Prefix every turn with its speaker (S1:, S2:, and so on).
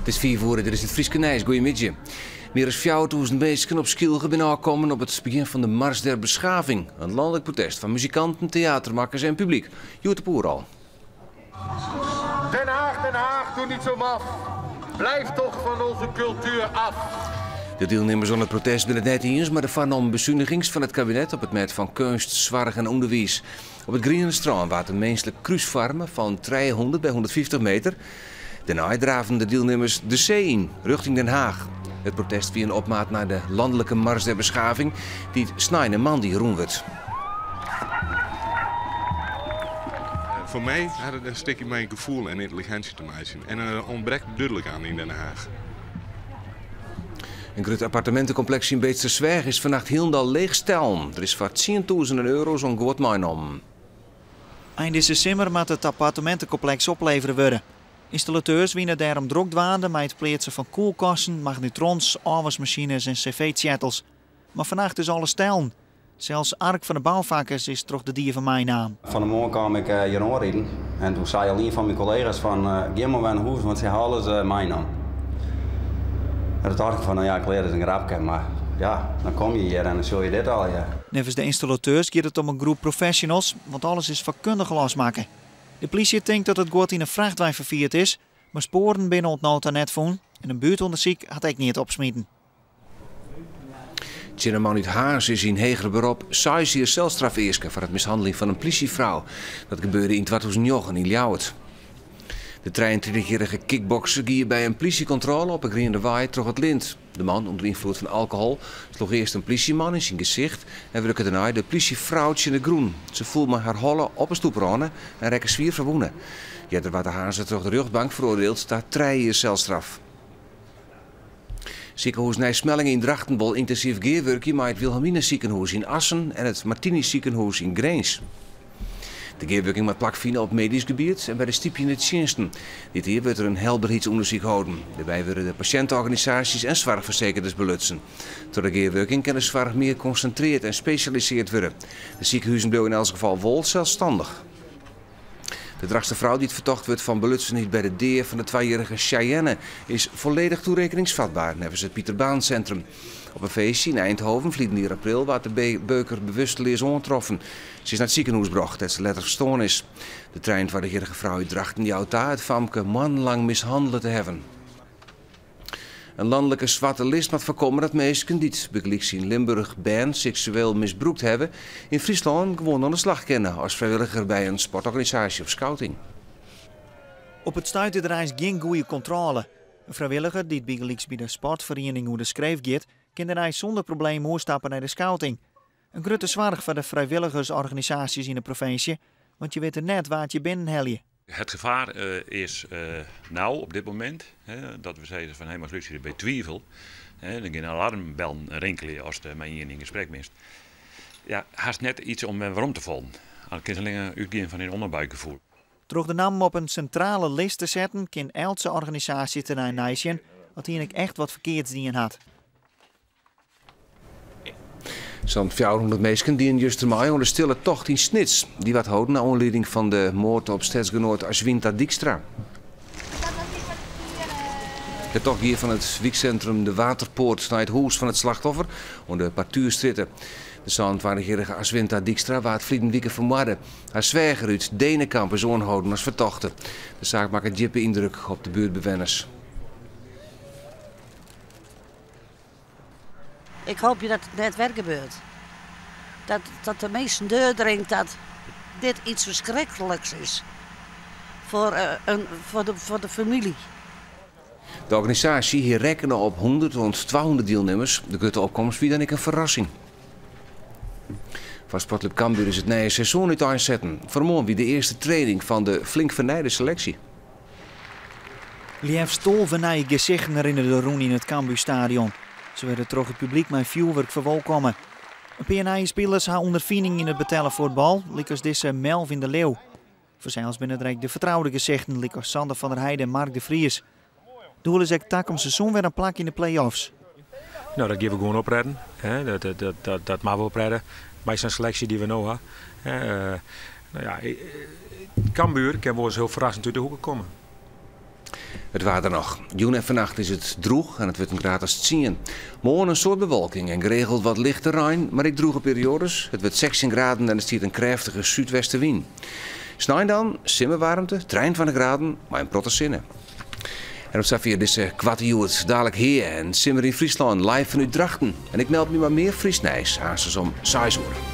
S1: It is fiif oere, dit is it Fryske Nijs. Goeiemiddei. Mear as 4000 minsken op Skylge binne ôfkommen op it begjin fan de Mars der Beschaving, in lanlik protest fan muzikanten, teatermakkers en publyk. Hjoed op Oerol.
S2: Den Haag, Den Haag, doe niet zo maf. Blijf toch van onze cultuur af.
S1: De dielnimmers oan it protest binne it net iens mei de foarnommen besunigings fan it kabinet op it mêd fan keunst, soarch en ûnderwiis. Op it Griene Strân waard in minslik krús foarme fan 300 by 150 meter. Dêrnei draafden de dielnimmers de see yn, rjochting Den Haag. It protest wie in opmaat nei de lanlike Mars der Beschaving, dy't snein en moandei rûn wurdt.
S3: Foar my hat it in stikje mei gefoel en yntelliginsje te meitsjen en dat ûntbrekt dúdlik oan yn Den Haag.
S1: In grut appartemintekompleks yn Beetstersweach is fannacht hielendal leechstellen. Der is foar tsientûzenen euro's oan guod meinommen.
S4: Ein dizze simmer moat it appartemintekompleks oplevere wurde. Ynstallateurs wiene dêrom drok dwaande mei it pleatsen fan kuolkasten, magnetrons, ôfwaskmasines en cv-tsjettels. Mar fannacht is alles stellen. Sels ark fan de boufakkers is troch de dieven meinaam.
S5: Fan 'e moarn kaam ik hjir oanriden en toen sei al ien fan myn kollega's fan gean mar wer nei hûs want se ha alles meinaam. En toen tocht ik fan no ja, klear is in grapke, mar ja, dan komme je hjir en dan sjogge je dit allegear.
S4: Neffens de ynstallateurs giet it om in groep professionals, want alles is fakkundich losmakke. De plysje tinkt dat it guod yn in frachtwein ferfierd is, mar spoaren binne oant no ta net fûn en in buertûndersyk hat ek neat opsmiten.
S1: Tsjin in man út Harns is yn heger berop seis jier selstraf easke foar it mishanneling fan in plysjefrou. Dat gebeurde yn 2009 yn Ljouwert. De trijeentrittichjierrige kickbokser gie by in plysjekontrôle op 'e Grienewei troch it lint. De man, ûnder ynfloed fan alkohol, sloech earst in plysjeman yn syn gesicht en wurke dêrnei de plysjefrou tsjin de grûn. Se foel mei har holle op 'e stoeprâne en rekke swier ferwûne. Earder waard de Harnzer troch de rjochtbank feroardield ta trije jier selstraf. Sikehûs Nij Smellinghe yn Drachten wol yntinsyf gearwurkje mei it Wilhelmina Sikehûs yn Assen en it Martini Sikehûs yn Grins. De gearwurking moat plakfine op medysk gebiet en by de stypjende tsjinsten. Dit jier wurdt der in helberheidsûndersyk holden. Dêrby wurde de pasjinteorganisaasjes en soarchfersekerders belutsen. Troch de gearwurking kin de soarch mear konsintreard en spesjaliseard wurde. De sikehuzen bliuwe yn elts gefal wol selsstannich. De Drachtster frou dy't fertocht wurdt fan belutsenheid by de dea fan de twajierrige Cheyenne is volledig toerekeningsvatbaar, neffens it Pieter Baan Centrum. Op in feestje yn Eindhoven ferliden jier april waard de beuker bewusteleas oantroffen. Se is nei it sikehûs brocht, dêr't se letter ferstoarn is. De trijeentweintichjierrige frou út Drachten jout ta it famke moannenlang mishannele te hawwen. In lanlike swarte list moat foarkomme dat minsken dy't bygelyks yn Limburch bern seksueel misbrûkt hawwe, yn Fryslân gewoan oan de slach kinne as frijwilliger by in sportorganisaasje of scouting.
S4: Op it stuit is der eins gjin goede kontrôle. In frijwilliger dy't bygelyks by de sportferiening oer de skreef giet, kin dêrnei sûnder probleem oerstappe nei de scouting. In grutte soarch foar de frijwilligersorganisaasjes yn de provinsje, want je witte net wa't je binnenhelje.
S6: Het gevaar is nou op dit momint dat we sizze fan hé mar lústerje by twivel, dan gean alarmbellen rinkelje ast mei ien yn gesprek bist. Ja, hast net iets om wer werom te fallen. Dan kinst allinne útgean fan dyn ûnderbuikgefoel.
S4: Troch de nammen op in sintrale list te setten kin eltse organisaasje tenei neisjen oft ien ek echt wat ferkeards dien hat.
S1: Sa'n 400 minsken dienen juster mei oan de stille tocht yn Snits. Dy waard holden nei oanlieding fan de moard op stedsgenoat Aschwinta Dijkstra. De tocht gie fan it wyksintrum De Waterpoort nei it hûs fan it slachtoffer oan de Partuerstrjitte. De 27-jierrige Aschwinta Dijkstra waard ferliden wike fermoarde. Har sweager út Denekamp is oanholden as fertochte. De saak makket djippe yndruk op de buertbewenners.
S7: Ik hoopje dat it net wer gebeurt. Dat, dat de minsken deurdringt dat dit iets ferskrikliks is foar, uh, in, foar, de, foar de famylje.
S1: De organisaasje hie rekkene op 100 oant 200 dielnimmers. De grutte opkomst wie dan ek in ferrassing. Foar Sportklup Cambuur is it nije seizoen úteinsetten. Fannemoarn wie de earste training fan de flink fernijde seleksje.
S4: Leafst 12 nije gesichten rinne der rûn yn it Cambuurstadion. Se wurde troch it publyk mei fjoerwurk ferwolkomme. In pear nije spilers ha ûnderfining yn it betelle fuotbal, lykas dizze Melvin de Leeuw. Fansels binne der ek de fertroude gesichten, lykas Sander van der Heide en Mark de Vries. Doel is ek takom seizoen wer in plak yn de play-offs.
S8: No, dat gean we gewoan oprêden. Dat, dat, dat, dat moatte we oprêde mei sa'n seleksje dy't we no ha. No ja, Cambuur kin wolris hiel ferrassend út de hoeke komme.
S1: It waar dan noch. Jûn en fannacht is it drûch en it wurdt in graad as tsien. Moarn in soad bewolking en geregeld wat lichte rein, mar ek drûge perioades. It wurdt 16 graden en der stiet in krêftige súdwestewyn. Snein dan simmerwaarmte, 23 graden, mei in protte sinne. En oant safier dizze koarte Hjoed. Dalik Hea en Simmer yn Fryslân live fanút Drachten. En ik meld my mei mear Frysk nijs, aansens om seis oere.